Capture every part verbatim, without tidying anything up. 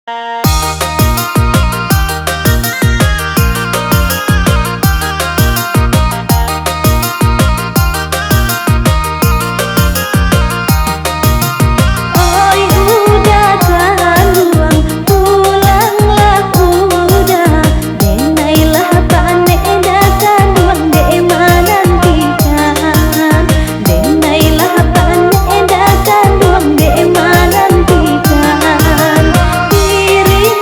Oi Uda Kanduang, pulanglah Uda, denailah panek Da Kanduang dek manantikan, denailah panek Da Kanduang dek manantikan. Diri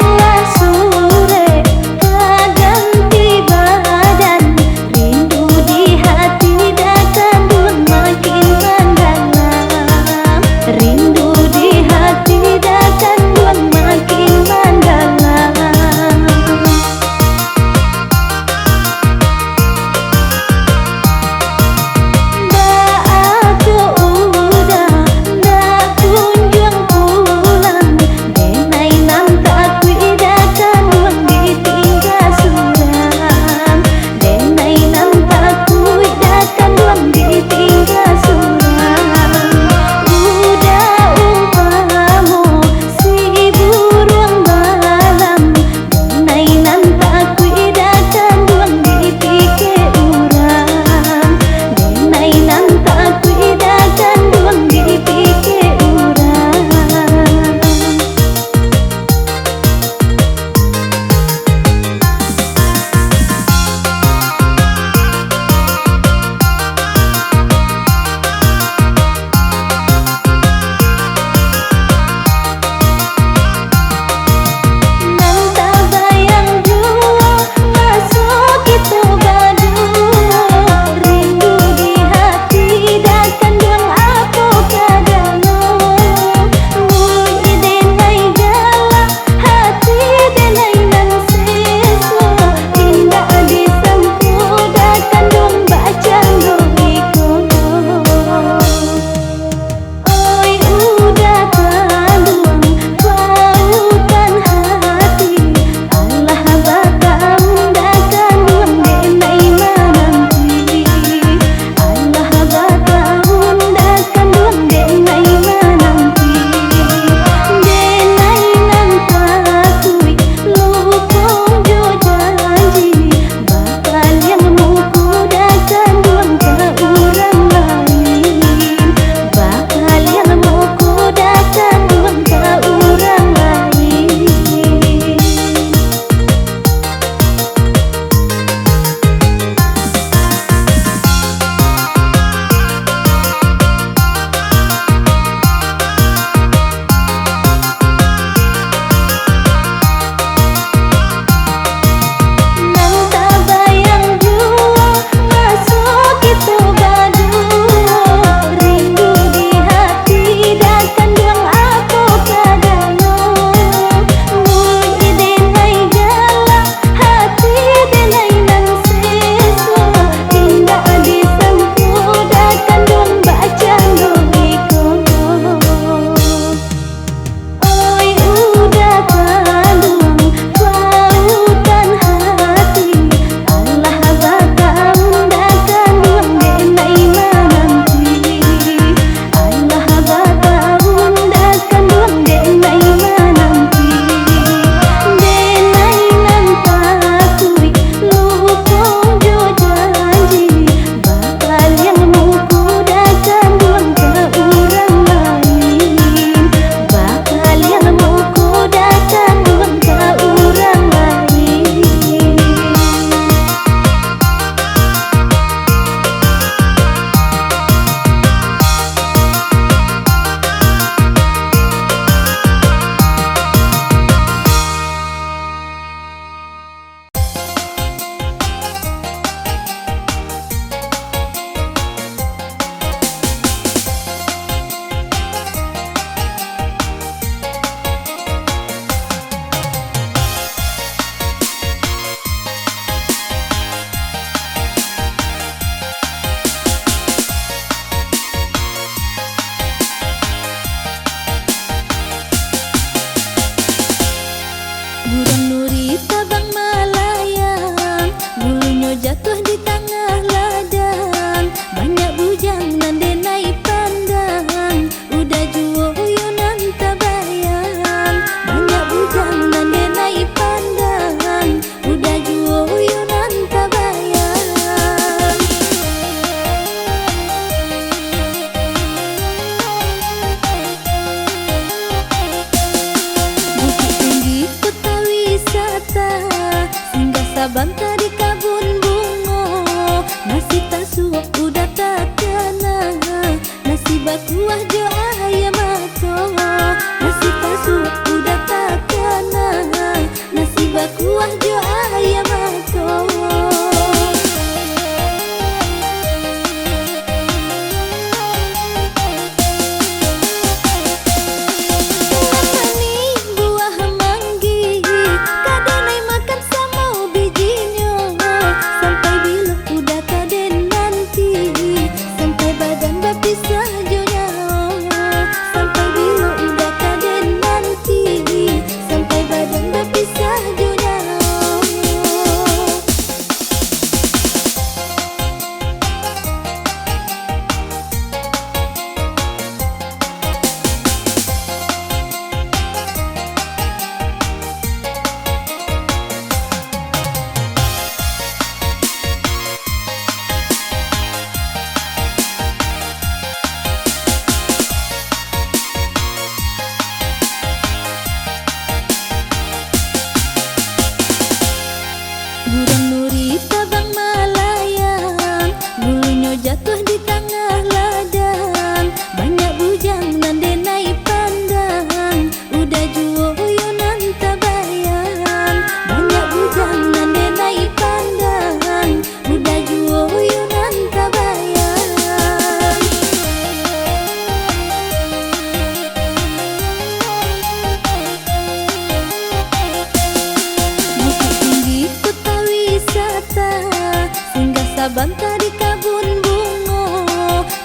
Banta di kabun bungo,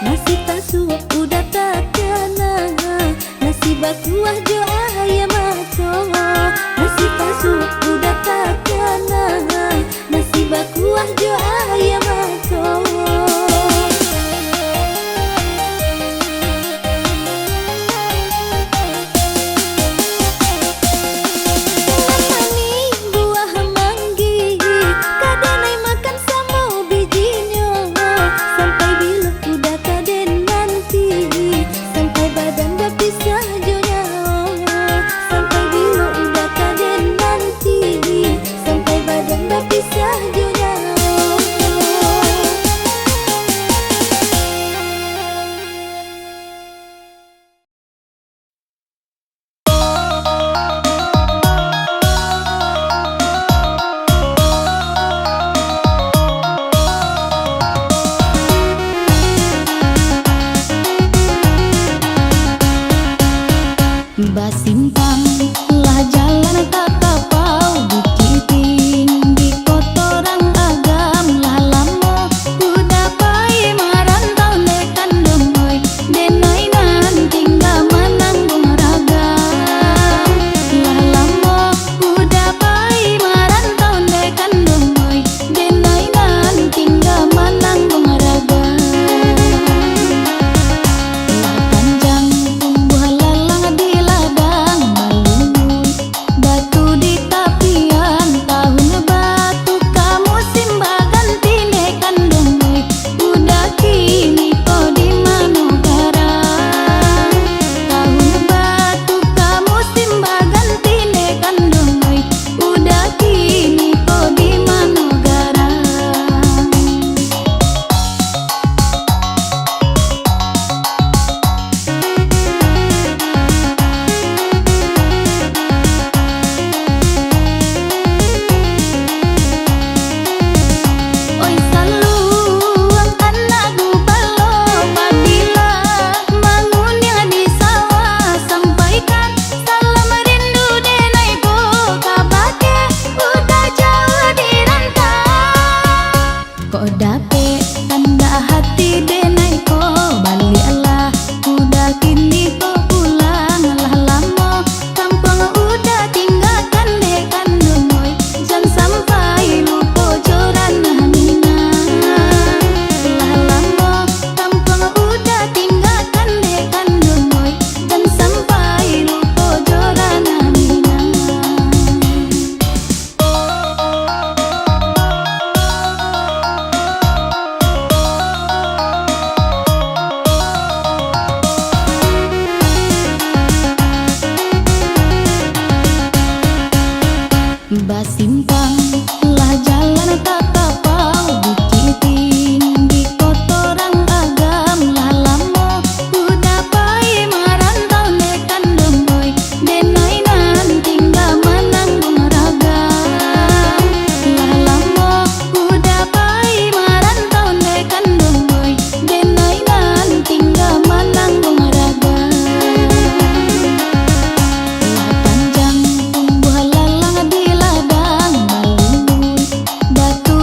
nasi tasuok uda takana, nasi bakuah jo aia mato, nasi tasuok uda takana, nasi bakuah jo aia mato. Nan manih buah manggih, ka denai makan samo bijinyo. Sampai bilo uda ka den nanti, sampai badan bapisah jo nyawo. Sampai bilo uda ka den nanti, sampai badan bapisah jo nyawo. Basimpang lah jalan ka Tapau, Bukik Tinggi, Koto Rang Agam, lah lamo uda pai marantau, ndeh kanduang oi. Denai nan tingga manangguang raga. Lah lamo uda pai marantau, ndeh kanduang oi. Denai nan tingga manangguang raga. Lah panjang tumbuah lalang di ladang, balungun batu di tapian. Tahun batu ka musim baganti, ndeh kanduang oi. Uda kini ko di mano garang? Tahun batu ka musim baganti, ndeh kanduang oi. Uda kini ko di mano garang? Oi saluang anak gubalo, pabila manguniang di sawah, sampaikan salam rindu denai ko kabake uda jauah di rantau. Kok dapek kandak hati denai ko, baliaklah uda kini ko pulang. Lah lamo kampuang uda tinggakan, ndeh kanduang oi, jan sampai lupo jo ranah Minang. Lah lamo kampuang uda tinggakan, ndeh kanduang oi, jan sampai lupo jo ranah Minang. Basimpang lah jalan ka Tapau, Bukik Tinggi, Koto Rang Agam, lah lamo uda pai marantau, ndeh kanduang oi. Denai nan tingga manangguang raga. Lah lamo uda pai marantau, ndeh kanduang oi. Denai nan tingga manangguang raga. Lah panjang tumbuah lalang di ladang, balungun batu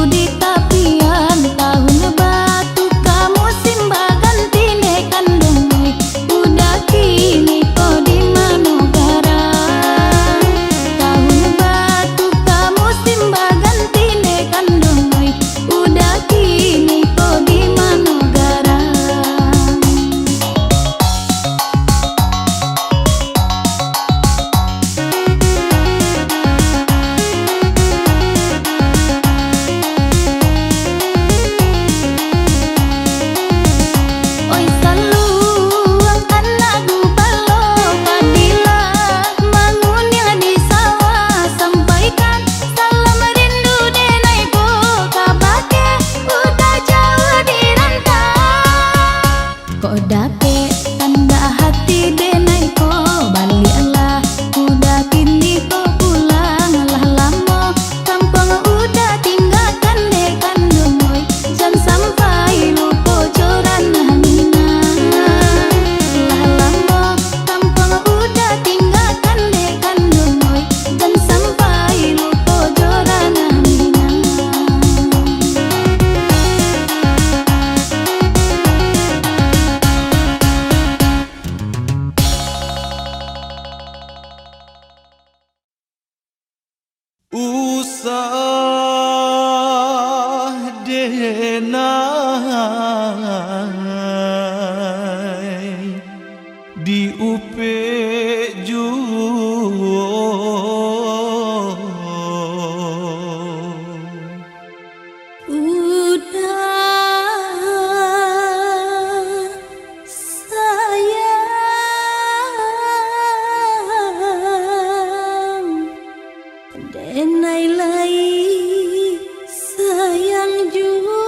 Sah denai diupek juo. Udah sayang, denai lai sayang juo.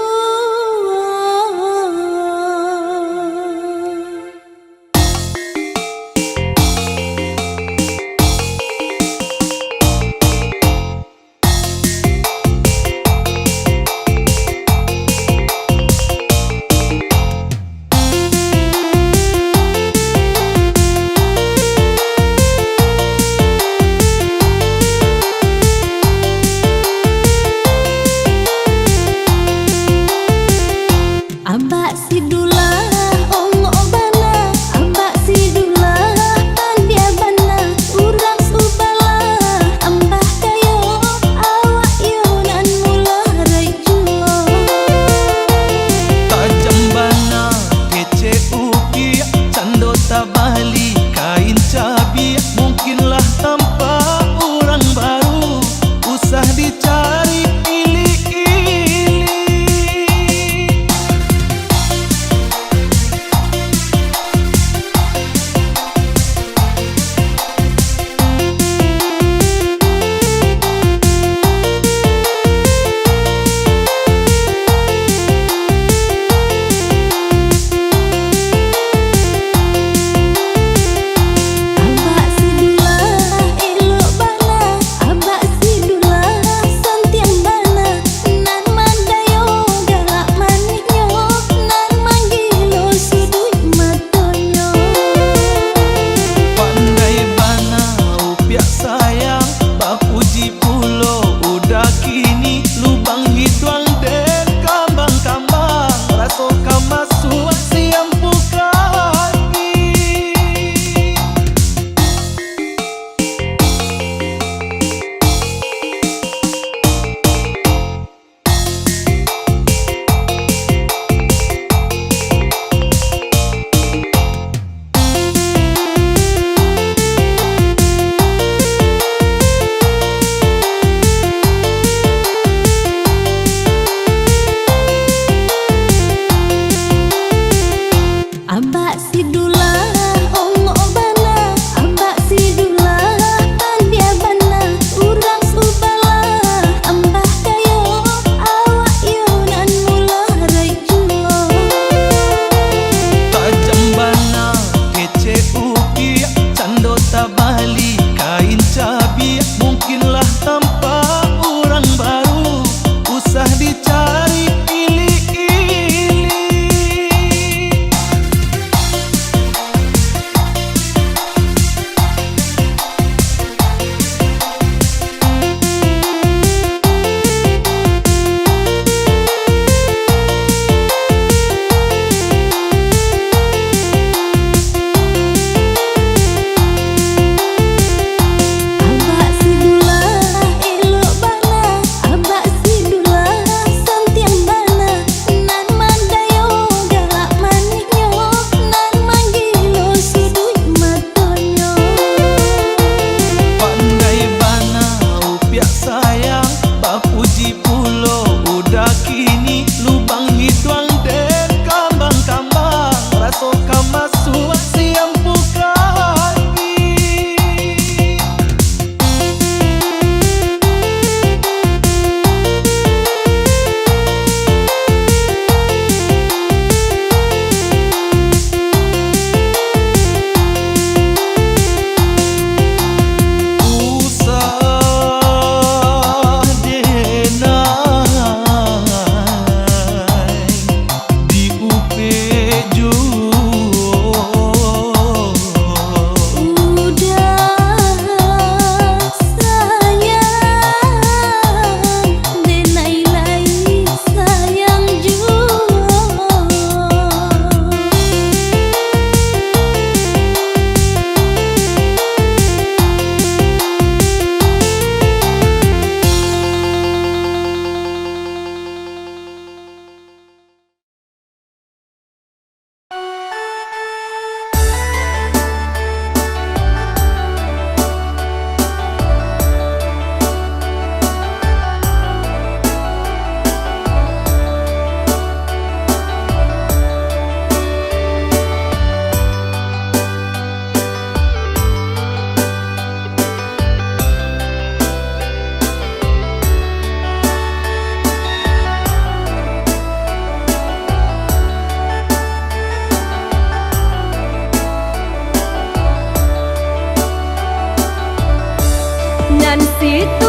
Itu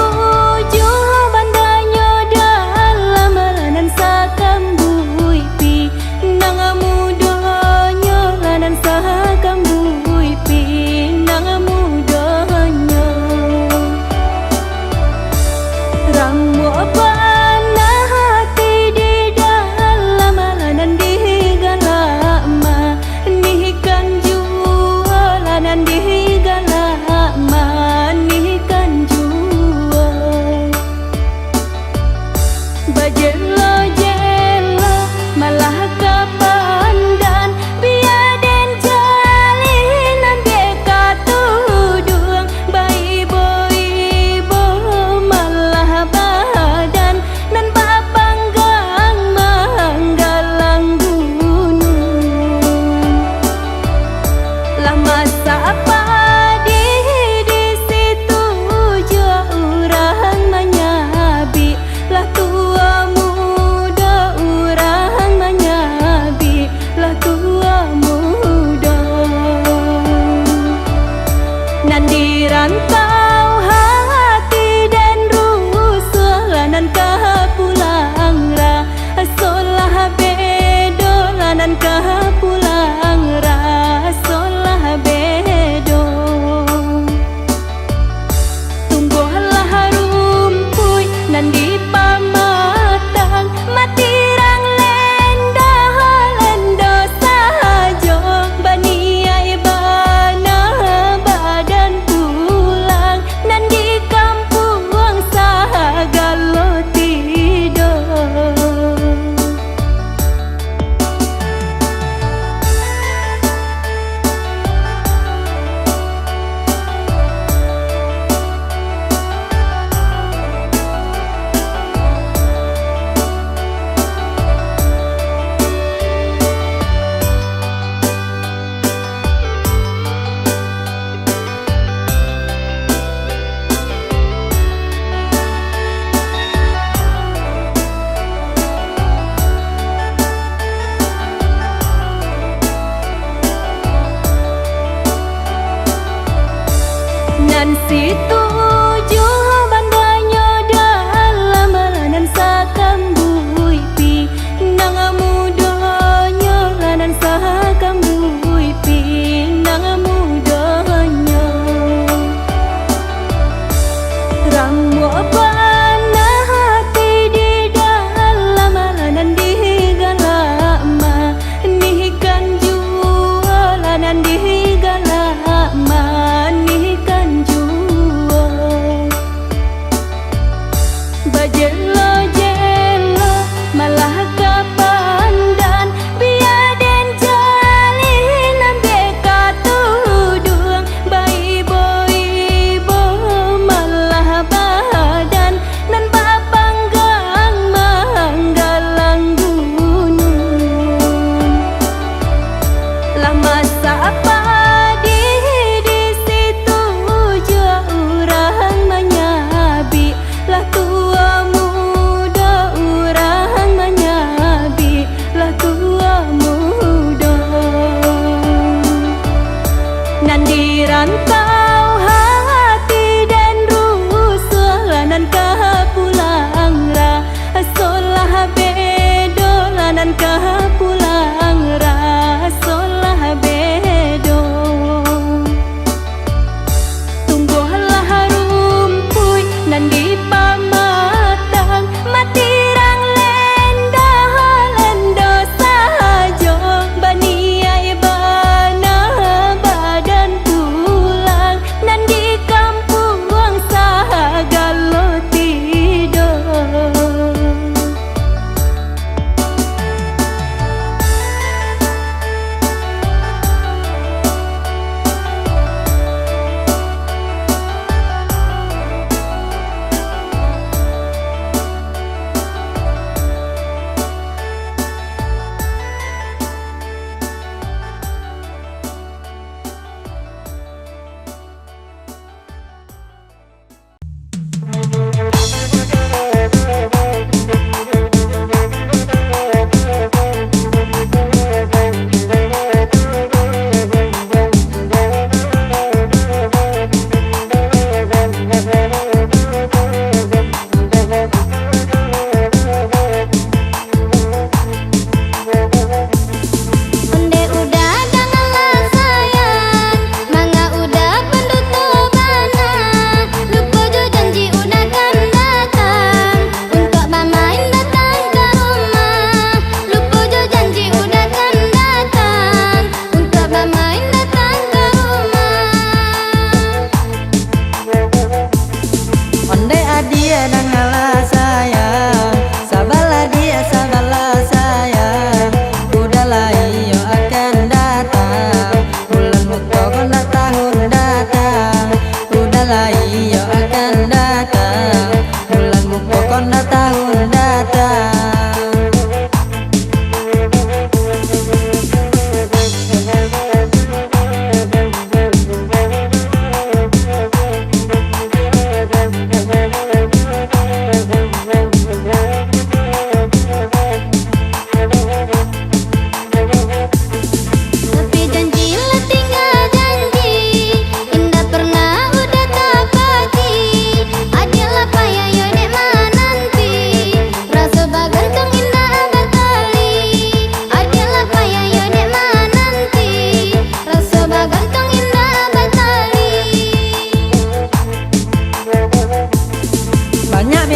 ujuah bandanyo dalam, lah nan sakambuik pi, nan mudonyo lah nan sakambuik pi, nan mudonyo. Ramuak panah ati di dalam, lah nan digalak manih kan juo, lah nan digalak manih kan juo.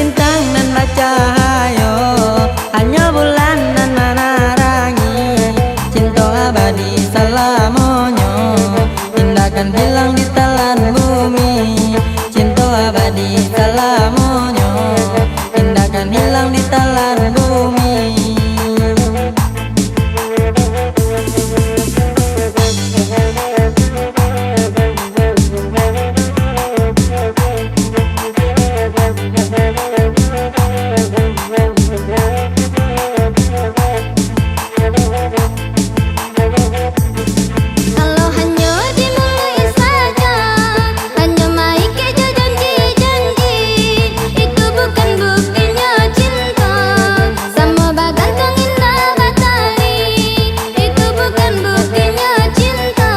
Bintang nan bacahayo, hanyo bulan nan manarangi. Cinto abadi salamonyo, indak kan hilang ditelan bumi. Cinto abadi salamonyo, indak kan hilang ditelan bumi. Kalau hanyo di muluik sajo, hanyo maikek jo janji-janji, itu bukan buktinyo cinto. Samo bagantuang indak batali, itu bukan buktinyo cinto.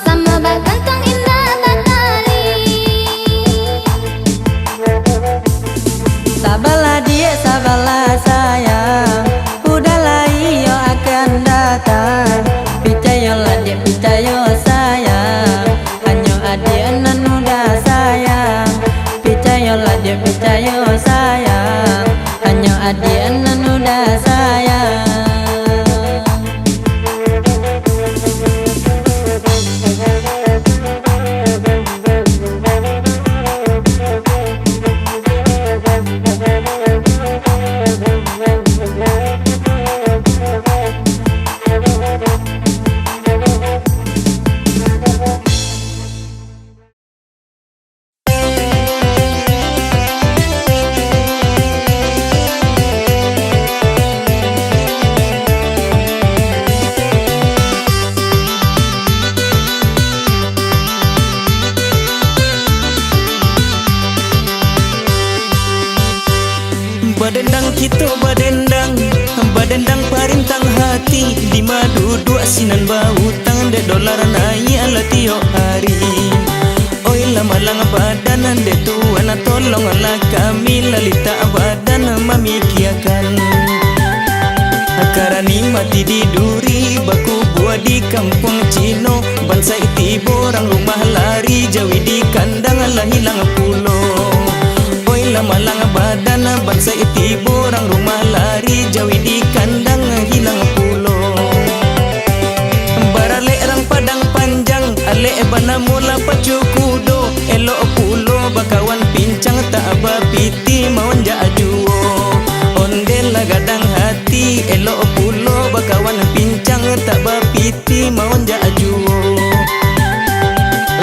Samo bagantuang indak batali. Sabalah diak, sabalah sayang, udah lai iyo akan datang. Picayolah diak, picayo sayang, hanyo adiak nan udah sayang. Picayolah diak, picayo sayang, hanyo adiak nan udah sayang. Badendang kito badendang, badendang parintang hati, dima duduak sinan bautang, dek dolar naiak lah tiok ari. Oi lah malang badan, dek Tuan tolonglah kami, lah litak badan mamikiakan. Karani mati di duri, bakubua di kampuang Cino, bansaik tibo urang rumah lari, jawi di kandang lah hilang pulo. Oi lah malang badan, bansaik tibo urang rumah lari, jawi di kandang hilang pulo. Baralek rang Padang Panjang, alek banamo lah pacu kudo, elok pulo bakawan pincang, tak bapitih maonjak juo. Ondeh lah gadang hati, elok pulo bakawan pincang, tak bapitih maonjak juo.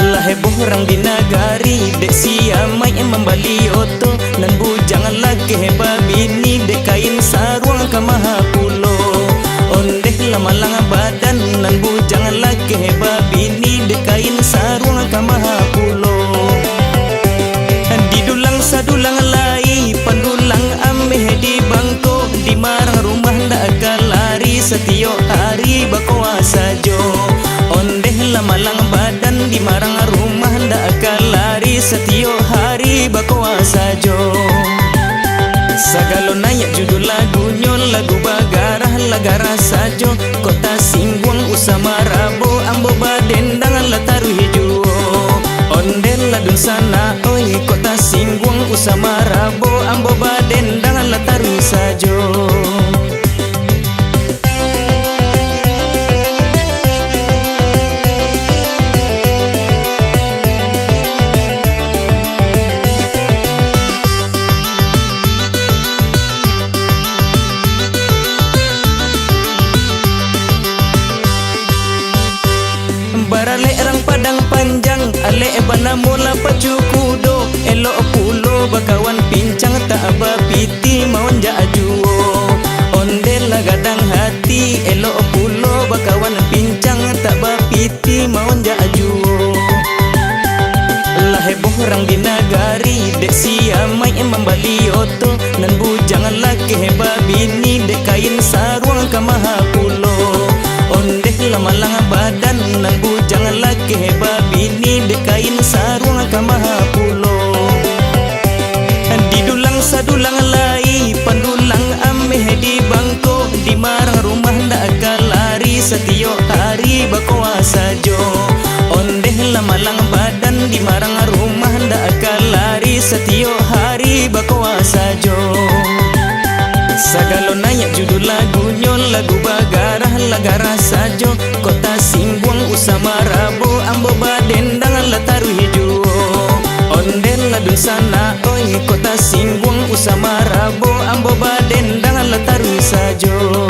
Lah heboh urang di nagari, dek si Amaik mambali oto, nan bujang lakeh babini, dek kain saruang ka maha pulo. Ondeh lah malang badan, nan bujang lakeh babini, dek kain saruang ka maha pulo. Di dulang sadulang lai, pandulang ameh di bangko, di marang rumah ndak ka lari, satiok ari bakoa sajo. Ondeh lah malang badan, di marang rumah ndak ka lari, satiok ari bakoa sajo. Sagalo naiak judul lagunyo, lagu bagarah lah garah sajo. Kok tasingguang usah marabo, ambo badendang lah taruih juo. Ondeh lah dunsanak oi, kok tasingguang usah marabo, ambo badendang lah taruih sajo. Baralek rang Padang Panjang, alek banamo lah pacu kudo, elok pulo bakawan pincang, tak bapitih maonjak juo. Ondeh lah gadang hati, elok pulo bakawan pincang, tak bapitih maonjak juo. Lah heboh urang di nagari, dek si Amaik mambali oto, nan bujang lakeh babini, dek kain saruang ka maha pulo. Ondeh lah malang badan, nan bujang lakeh babini, dek kain saruang ka maha pulo. Di dulang sadulang lai, pandulang ameh di bangko, di marang rumah ndak ka lari, satiok ari bakoa sajo. Ondeh lah malang badan, di marang rumah ndak ka lari, satiok ari bakoa sajo. Sagalo naiak judul lagunyo, lagu bagarah lah garah sajo. Kok tasingguang usah marabo, ambo badendang lah taruih juo. Ondeh lah dunsanak oi, kok tasingguang usah marabo, ambo badendang lah taruih sajo.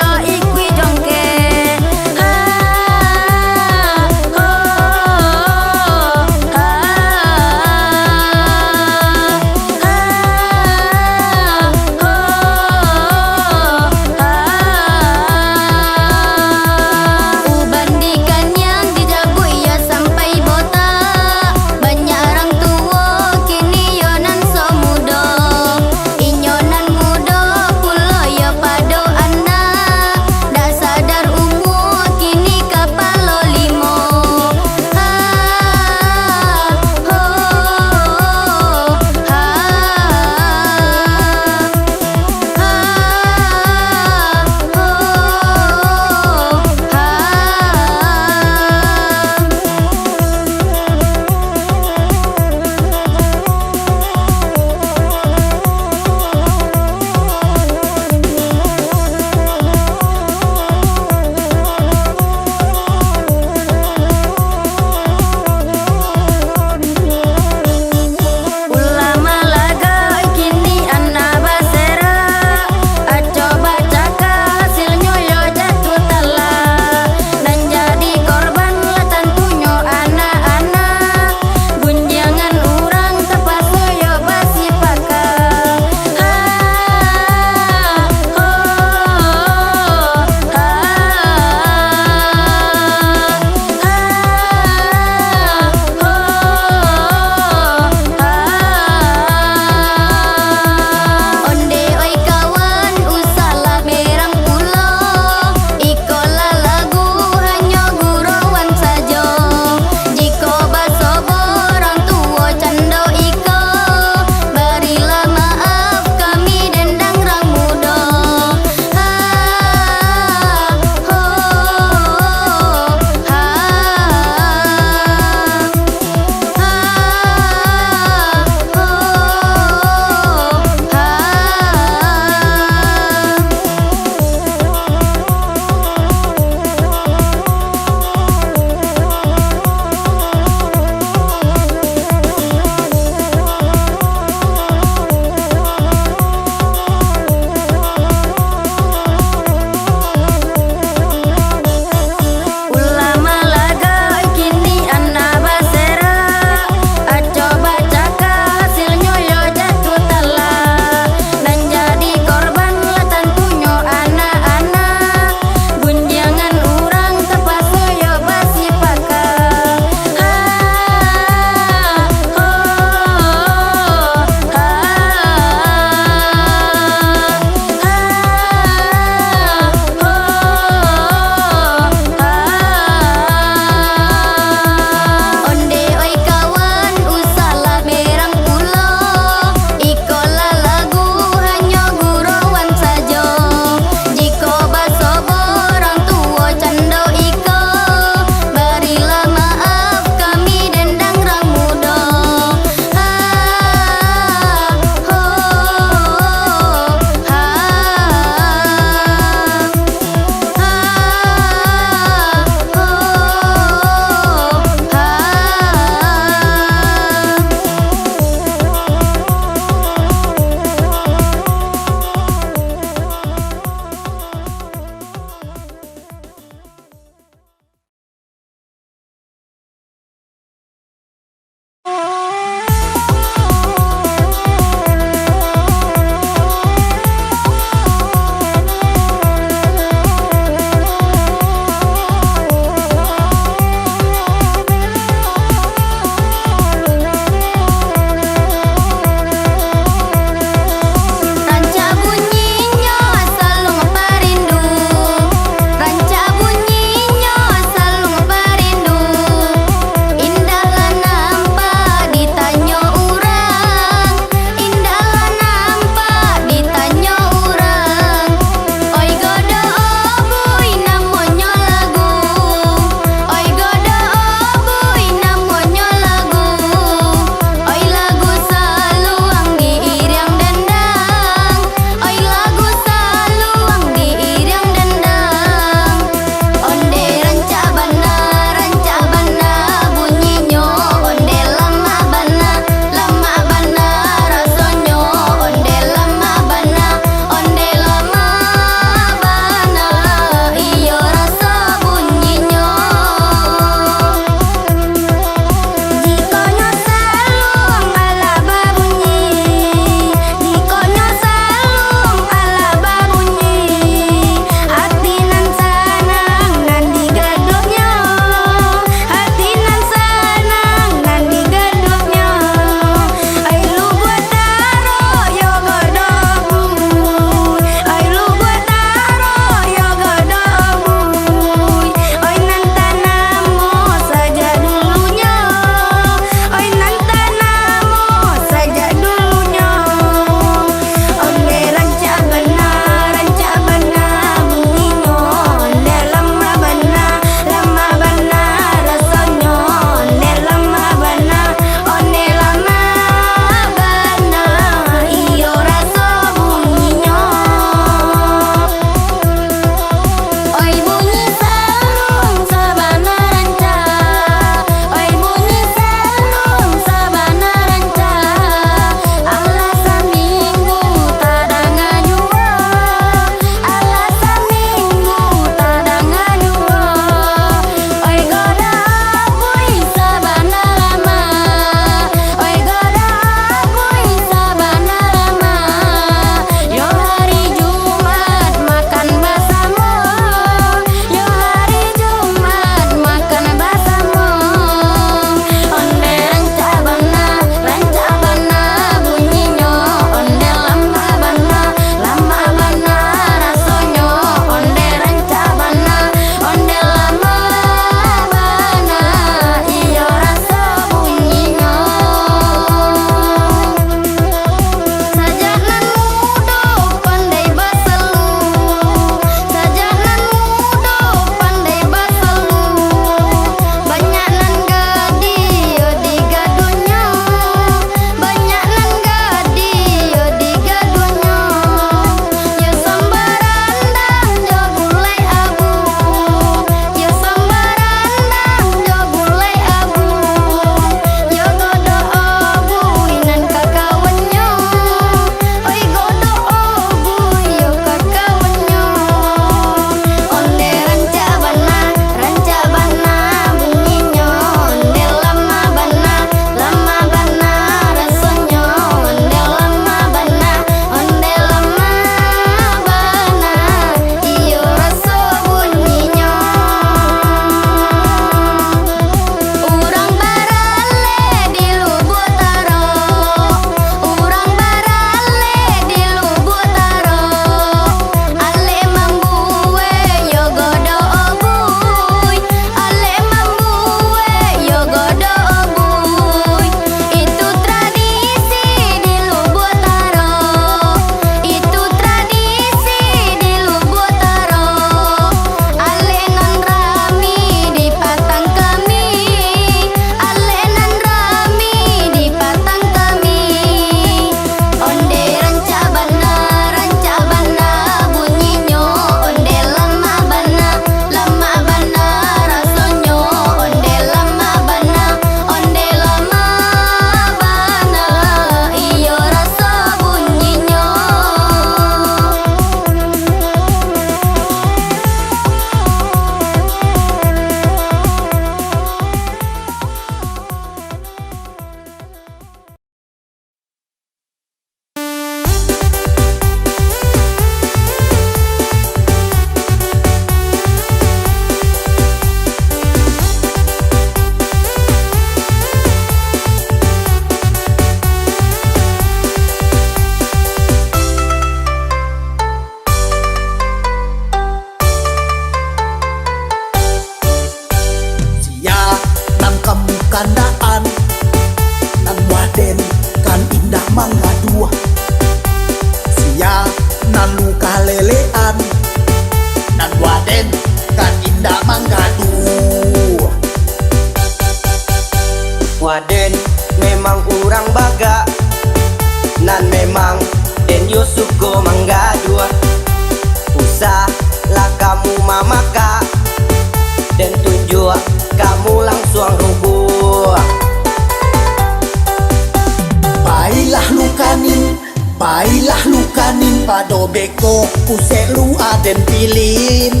Pado beko, pusek lu aden pilin.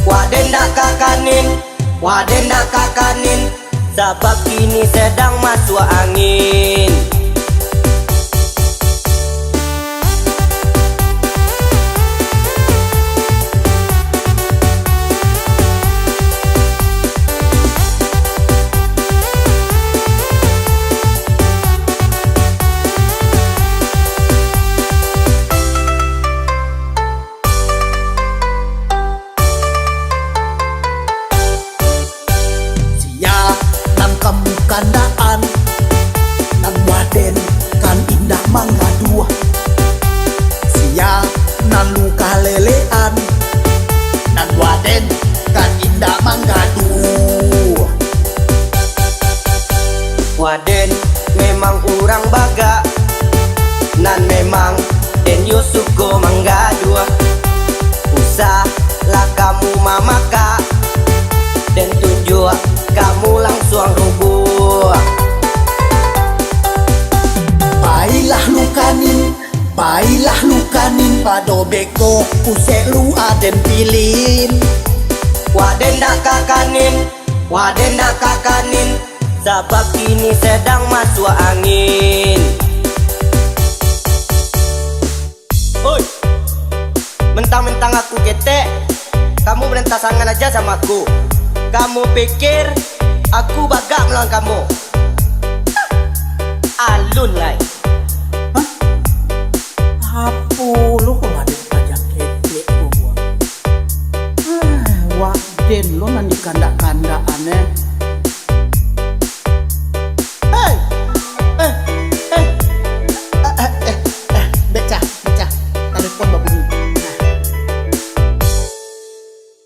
Waden dak kakanin, waden dak kakanin, sabab kini sedang masuk angin. Sia nan kamu kandaan, nan waden kan indak manggaduah. Sia nan lu kalelean, nan waden kan indak manggaduah. Waden memang urang bagak, nan memang den yo suko manggaduah. Usah lah kamu mamakak, den tunjuak kamu langsuang rubuah. Pailah lu kanin, pailah lu kanin, pado beko, pusek lu aden pilin. Waden dak kakanin, waden dak kakanin, sabab kini sedang masuk angin. Oi, mentang-mentang aku ketek, kamu berentasangan aja sama aku. Kamu pikir aku bagak melawan kamu? Alun lai. Hah? Apo lo kok ado paja ketek ko buah? Ah, wak den lo nan dikandak-kandak aneh. Hei! Eh, eh, eh, eh, eh, eh, becah, becah. Telepon babunyi. Nah.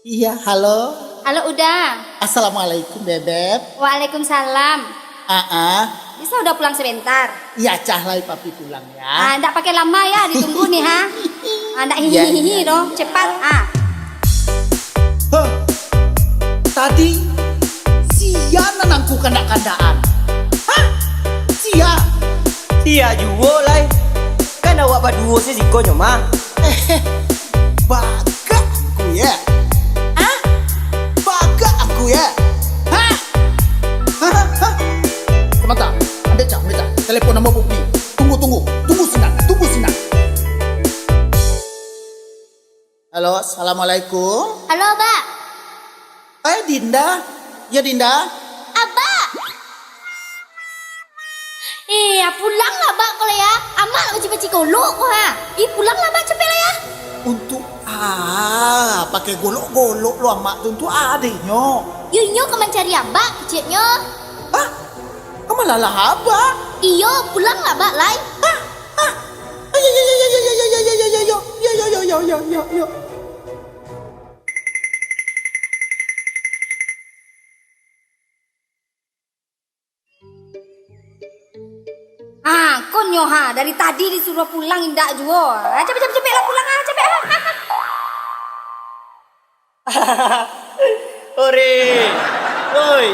Iya, halo. Halo, Uda. Assalamualaikum, Bebeb. Waalaikumsalam. Ah, ah. Bisa Uda pulang sebentar? Iya, cah lai papi pulang ya. Ah, ndak pakai lama ya, ditunggu nih, ha. Ah, ndak hihihi doh, cepat, ah. Heh, tadi sia nan angku kandak-kandakan? Hah? Sia? Sia juo lai. Kan awak baduo se siko nyo mah. Eh, bagak angku ya? Hah? Bagak angku ya? Hah? Hah? Hah? Samanta, ambiak cah, ambiak cah. Telepon namo Pupi. Tunggu, tunggu. Tunggu sinan, tunggu sinan. Halo, assalamualaikum. Halo, Bak. Eh, Dinda. Ya, Dinda. Abak. Eh, ya, pulanglah, Bak, ko lah, ya. Amak lah baci-baci golok ko, ha. Ih, pulanglah, Bak, capeklah, ya. Untuak a pakai golok-golok lo amak tu, untuak a deh nyo? Yo, inyo ka mancari Abak, keceknyo. Hah? Ka malalah Abak? Iyo, pulanglah, Bak, lai. Hah? Hah? Ayo, yo, yo, yo. Ha, ko nyo ha, dari tadi disuruah pulang indak juo. Ha, capek, capek, capek lah pulang ha, capek ha. Ore, oi,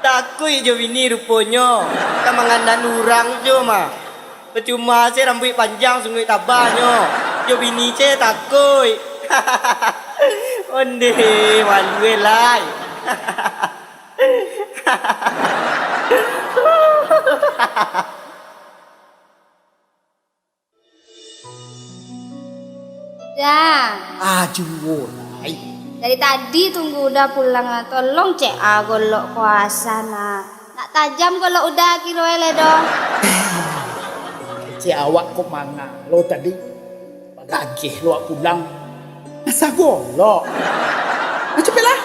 takuik jo bini ruponyo, ka mangandan urang jo mah. Pacuma se rambuik panjang sunguik tabanyo, jo bini se takuik. Onde, malu e lai. Dah. Ah, juo lai. Dari tadi tunggu Uda pulang, ah. Tolong cek ah golok kuasa, nah. Nak tajam golok Uda kiro e lai doh. Cek awak kok manga lo tadi. Bagageh lo awak pulang. Asa golok. Nah, capeklah.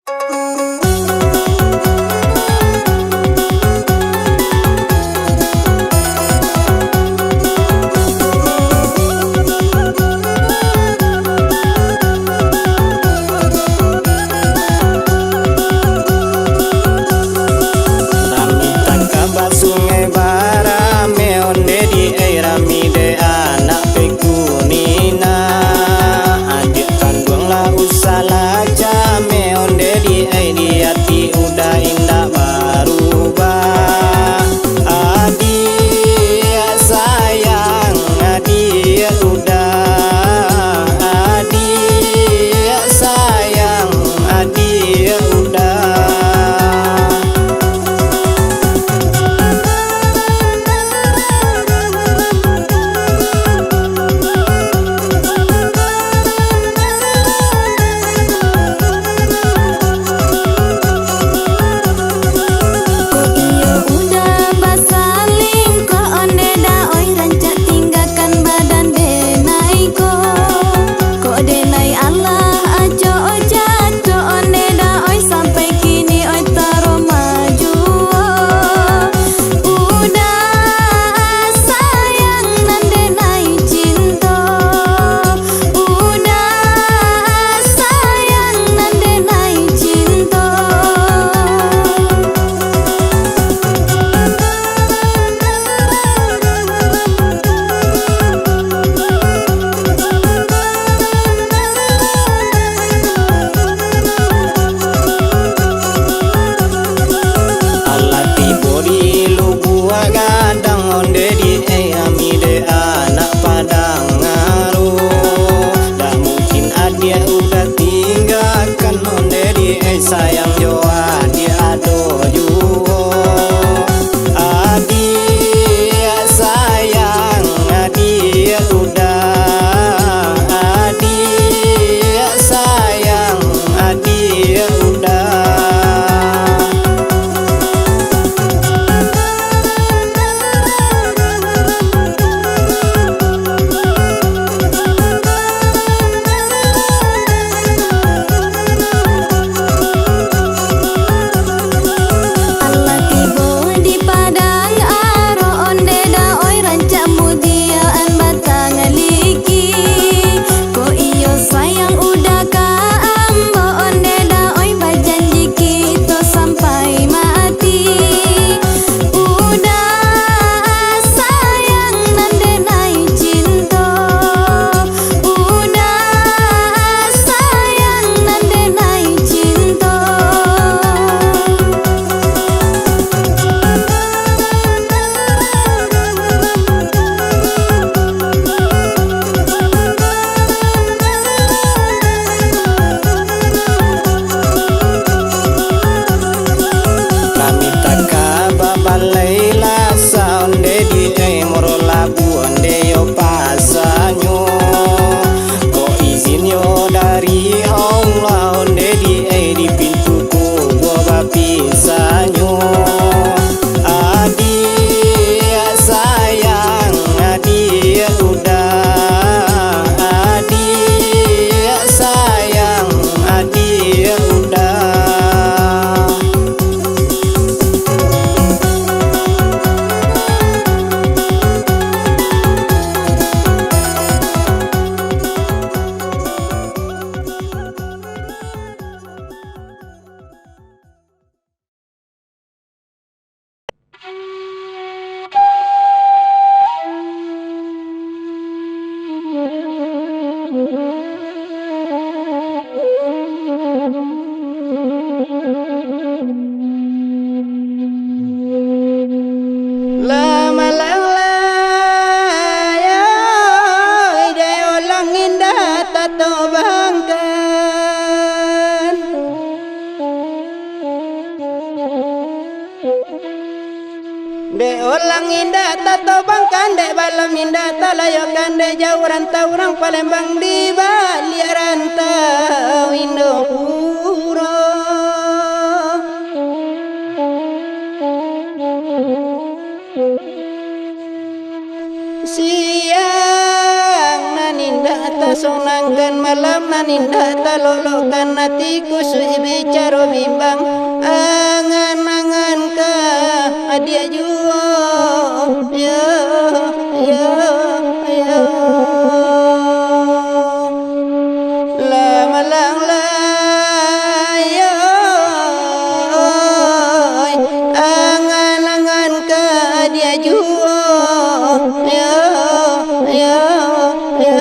Rami takaba sungai barame, onde di ai rami dek anak pekunina. Adiak kanduang lah usah lah came, onde di ai di ati udah indak barubah. Adiak sayang, adiak udah, adiak sayang, adiak udah. Kok iyo udah basaling, kok onde dah oi, rancak tinggakan badan denai ko. Kok denai alah acok-acok, onde dah oi, sampai kini oi taroma juo. Udah sayang nan denai cinto, udah sayang nan denai cinto. Alah tibo di Lubuak Gadang, onde di ai ami dek anak Padang Aro. Dak mungkin adiak udah tinggakan, onde di ai sayang jo adiak ado juo. Adiak sayang, adiak udah, adiak sayang, adiak udah. Alah tibo di Padang Aro, onde dah oi, rancak mudiaan batang liki. Kok iyo sayang udah ka ambo, onde dah oi, bajanji kito sampai mati. Udah sayang nan denai cinto, udah sayang nan denai cinto. Kami takaba balai lah, saonde di ai moro labuah, onde yo pasanyo. Ko izin yo dari Allah, onde di ai di pintu kubua bapisanyo. Adiak sayang, adiak udah, adiak sayang, adiak udah. Lah malang lai, dek ulang indak tatobangkan. Dek ulang indak tatobangkan, dek balam indak talayokan, dek jauah rantau urang Palembang di baliak rantau Indopuro. Siang nan indak tasonangkan, malam Nan indak talolokkan ati kusuik bicaro bimbang, angan-angan ka adiak juo, yo, yo, yo. Lah malang lai, yo, angan-angan ka adiak juo, yo, yo, yo.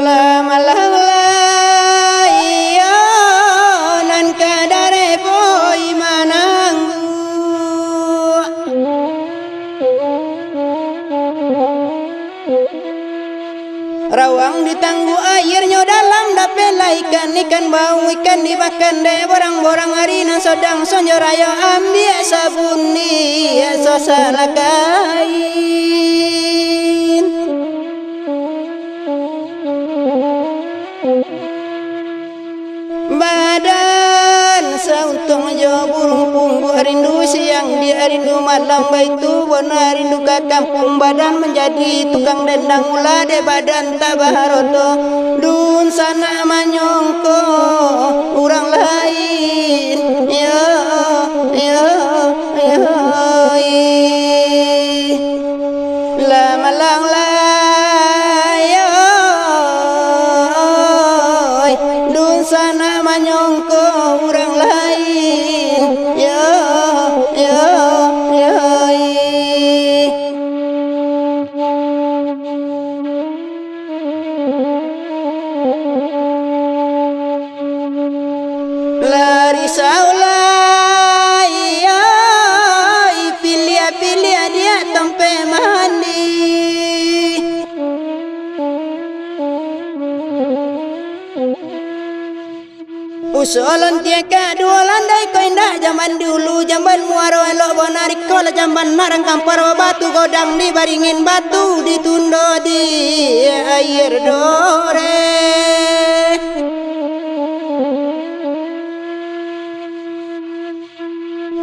Lah malang lai, yo, nan ka dareh poi manangguak. Rawang di tangguak aianyo dalam, dapeklah ikan-ikan bau, ikan dimakan dek borang-borang ari nan sodang sonjo rayo, ambiak sabuni sasalah kain. Badan sauntuang jo burung pungguak, rindu siang dia rindu malam, baitu bona rindu ka kampuang. Badan manjadi tukang dendang, ulah dek badan tabah haroto. Dunsanak manyongko urang lain, yo, yo, yo, ih. Lah malang lai, oi, dunsanak manyongko urang lain, yo, yo, yo, ih. Lah risau lai, ai, piliah-piliah diak tampek mandi. Uso lontiah kaduo landai ko indak jaman dulu, jaman muaro elok bona riko lah jaman narang kamparo batu godang dibaringin batu ditundo di air dore.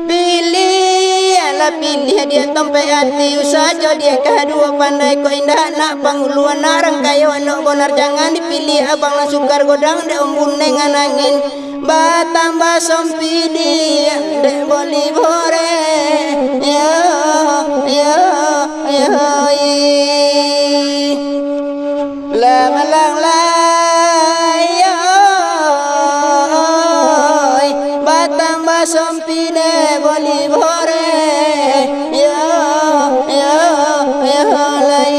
Piliah lah piliah diak tampek ati, usah jo diak kaduo pandai ko indak nak panguluan narang kayo elok bonar, jangan dipiliah abang nan sukar godang dek ombun dengan angin. Batambah sompi diak dek boli bore, yo, yo, yo, ih. Lah malang lai, oi, batambah sompi dek boli bore, yo, yo, yo, lai.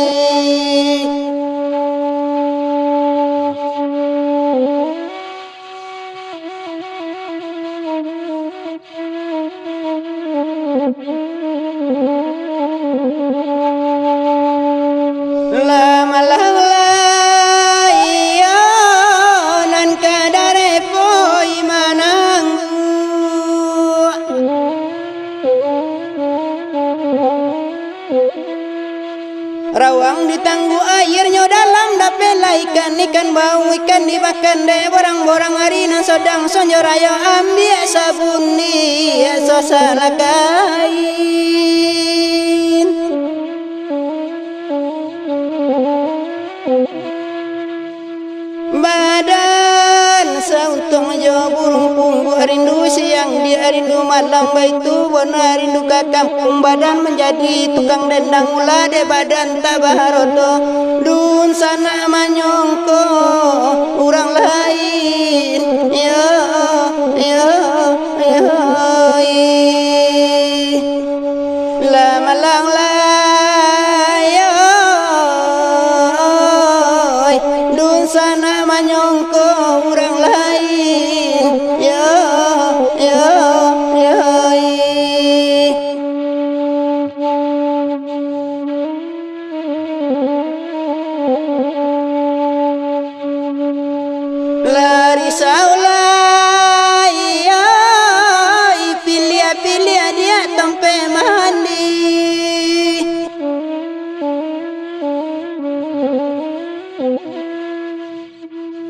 Lah malang lai, yo, nan ka dareh poi manangguak. Rawang di tangguak aianyo dalam, dapeklah ikan-ikan bau, ikan dimakan dek borang-borang ari nan sodang sonjo rayo, ambiak sabuni sasalah kain. Badan sauntuang jo burung pungguak, rindu siang dia rindu malam, baitu bona rindu ka kampuang. Badan manjadi tukang dendang, ulah dek badan tabah haroto. Dunsanak manyongko urang lain, yo, yo, yo, ih. Lah malang lai, oi, dunsanak manyongko urang lain, yo, yo, yo, ih. Lah risau lai, ai, piliah-piliah diak tampek mandi.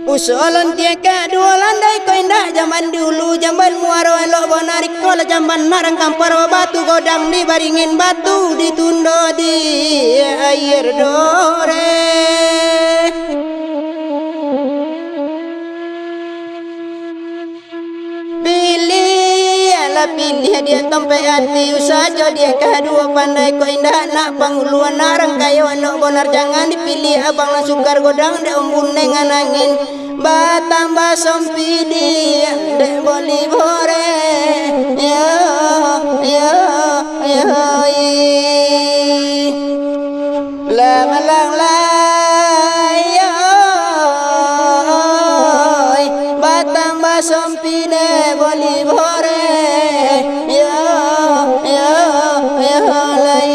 Usolon tiakak duo landai ko indak, jamban dulu, jamban muaro elok bona riko lah, jamban nak rangkang paro batu godang di baringin batu ditundo di air dore. Pilih, alah pilih, diak tompek ati, usah jo diak kaduo pandai, ko indak nak panguluan, nak rangkayo, elok bonar, jangan dipilih abang nan sukar godang, dek ombun dengan angin, batambah sompi diak, dek boli bore, yo, yo, yo, i. Lah malang lai, oi, batambah sompi dek boli bore, yo, yo, yo lai.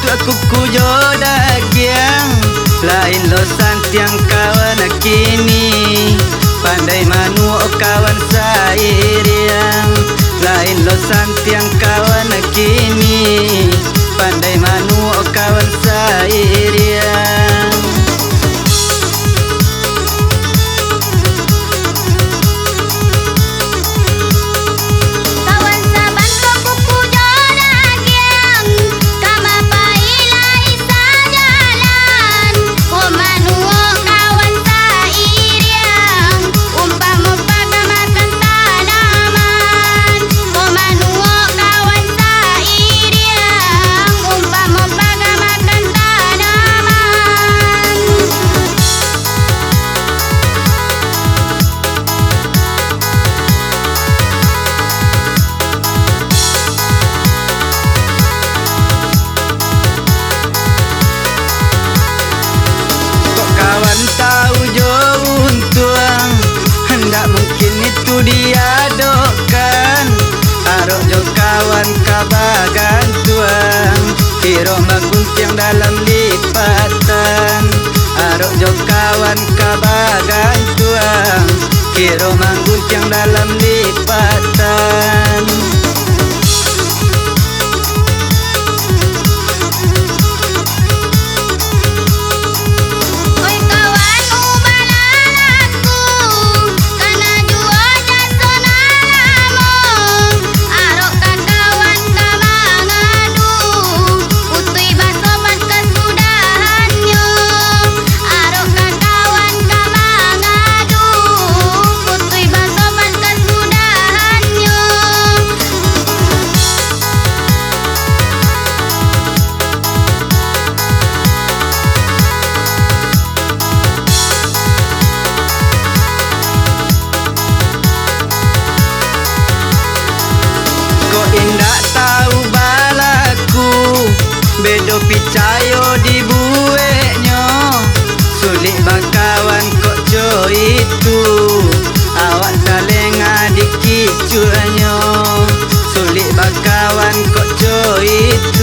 Kuku jo dagiang, lain lo santiang kawan kini. Pandai manuo kawan sairiang, lain lo santiang kawan kini. Pandai manuo kawan sairiang. Kawan sabantuak kuku jo dagiang, ka mapai lai sajalan. Ko manuo kawan sairiang, umpamo pagamakan tanaman. Ko manuo kawan sairiang, umpamo pagamakan tanaman. Kok kawan tawu jo untuang, ndak mungkin itu diadokkan. Arok jo kawan ka bagantuang, kiro mangguntiang dalam lipatan. Arok jo kawan ka bagantuang, kiro mangguntiang dalam lipatan. Oi kawan, ubahlah laku, kana juo jaso nan lamo. Arok ka kawan ka mangadu, utuih basopan kasudahannyo. Arok ka kawan ka mangadu, utuih basopan kasudahannyo. Kok indak tawu balaku, bedo picayo dibueknyo. Sulik bakawan kok co itu, awak talengah dikicuaknyo. Sulik bakawan kok co itu,